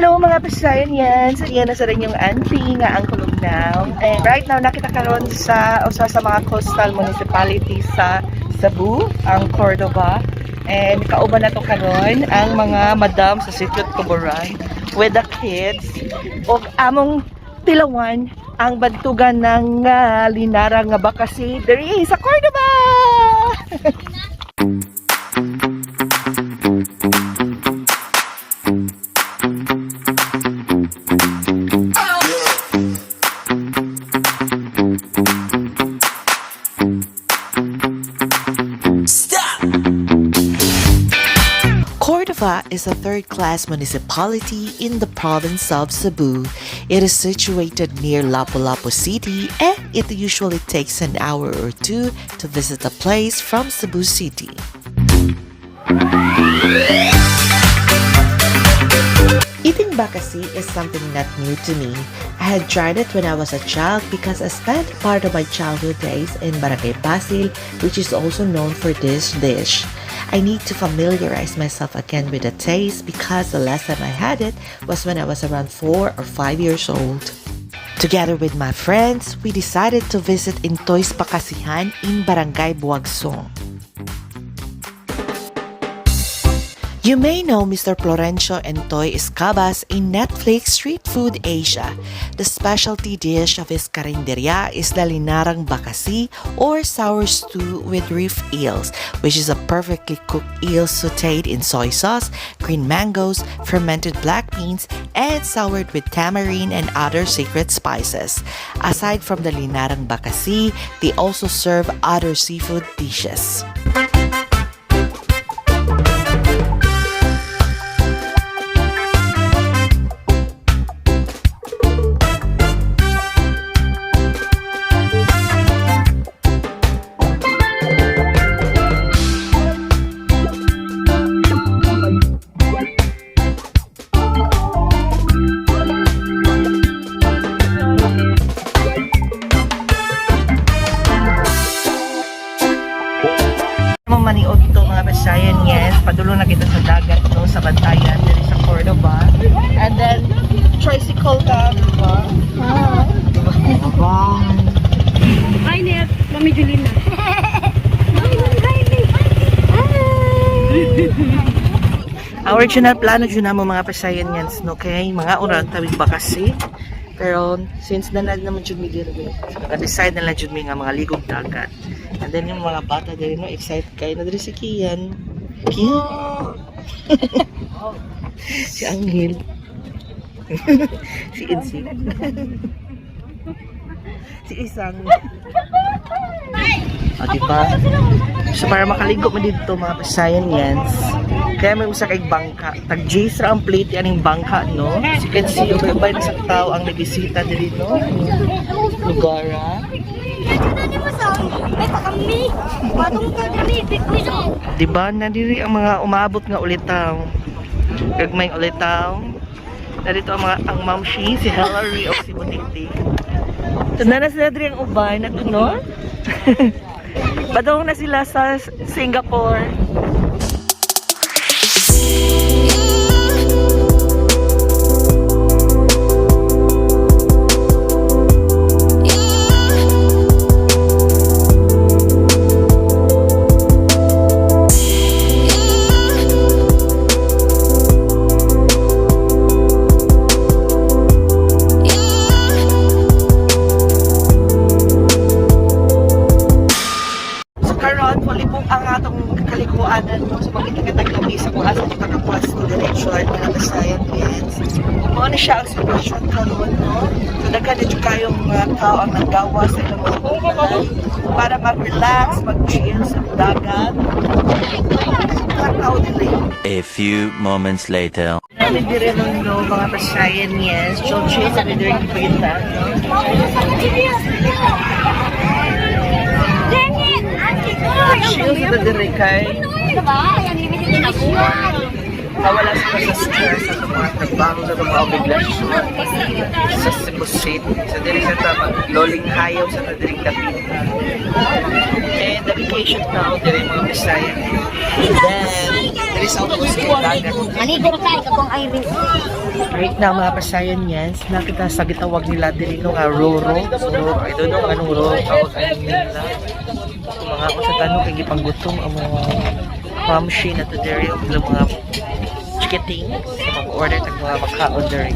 Hello, mga Bisayan yan. So yan na sa rin yung auntie nga ang kulog now. And right now, nakita karon sa usa sa mga coastal municipality sa Cebu, ang Cordova. And kauban na to karon ang mga madam sa Sitio Tuburan with the kids. Og among tilawan ang bantugan ng linara nga bakasi diri sa Cordova. Cordova is a third class municipality in the province of Cebu. It is situated near Lapu-Lapu City, and it usually takes an hour or two to visit the place from Cebu City. Eating bakasi is something not new to me. I had tried it when I was a child because I spent part of my childhood days in Barangay Pasil, which is also known for this dish. I need to familiarize myself again with the taste because the last time I had it was when I was around 4 or 5 years old. Together with my friends, we decided to visit Intoy's Bakasihan in Barangay Buagsong. You may know Mr. Florencio Entoy Escabas in Netflix Street Food Asia. The specialty dish of his karinderya is the linarang bakasi, or sour stew with reef eels, which is a perfectly cooked eel sautéed in soy sauce, green mangoes, fermented black beans, and soured with tamarind and other secret spices. Aside from the linarang bakasi, they also serve other seafood dishes. Mga maniod to, mga Bisayan, yes. Padulo na kita sa dagat, no, sa Bantayan diri sa Cordova. And then tricycle ka, diba? Hi, Net. Mami Julina. Ang original plano dyan namo, mga Bisayan, yes, no, kay mga oran tawig bakasi. Pero since nanad naman jud mi diri, so naka-decide na lang jud mi nga mga ligog dagat. And then yung mga bata diri, no, excited kayo na diri si Kian. Kian. Si Angel. Si Insi. Si Isang. O, diba? So, para makaligo mo dito, mga Bisayan yan. Kaya may usa kay bangka. Tag Jace ra ang plate aning bangka, no? So, you can see, ubay-ubay na sa tao ang nagbisita diri, no? Lugara. Diba, nandiri ang mga umaabot nga ulitaw. Gagmay ulitaw. Narito ang mga ang mamshi, si Hillary o si Butiktik. So, na sila diri ang ubay na to, no? Padong na sila sa Singapore. So karon fully book ang atong kalikuan, no? So makita ka taglabi sa kung asa kita kapwasto direction, mga Bisayan yes. Mao na siya ang sitwasyon karon, no. So daghan na jud kayong mga tao ang naggawa sa ilang mga balay para mag-relax, mag-chill sa dagat. Mga tao dili. A few moments later. Namin dire nun, no, mga Bisayan yes. Chill chill sa diri kita, no. Chill sa diri kay mawala sila sa stress sa mga trabaho, sa mga obligasyon sa Cebu City. Sa diri sa tama, loling hayaw sa diri dapita. And the vacation now, diri, mga Bisaya. Then, Diri sa ubos kay dagat. Maligo ra tayo katong Irene. Right now, mga pasayan yan, nakita sa gitawag nila diri no nga roro. So, roro, I don't know anong roro tawag ani nila. So, mga ako sa tanong kay gipanggutom ang mga mamshi na to diri og ilang mga chicken things. So, mag-order tag mga makaon diri.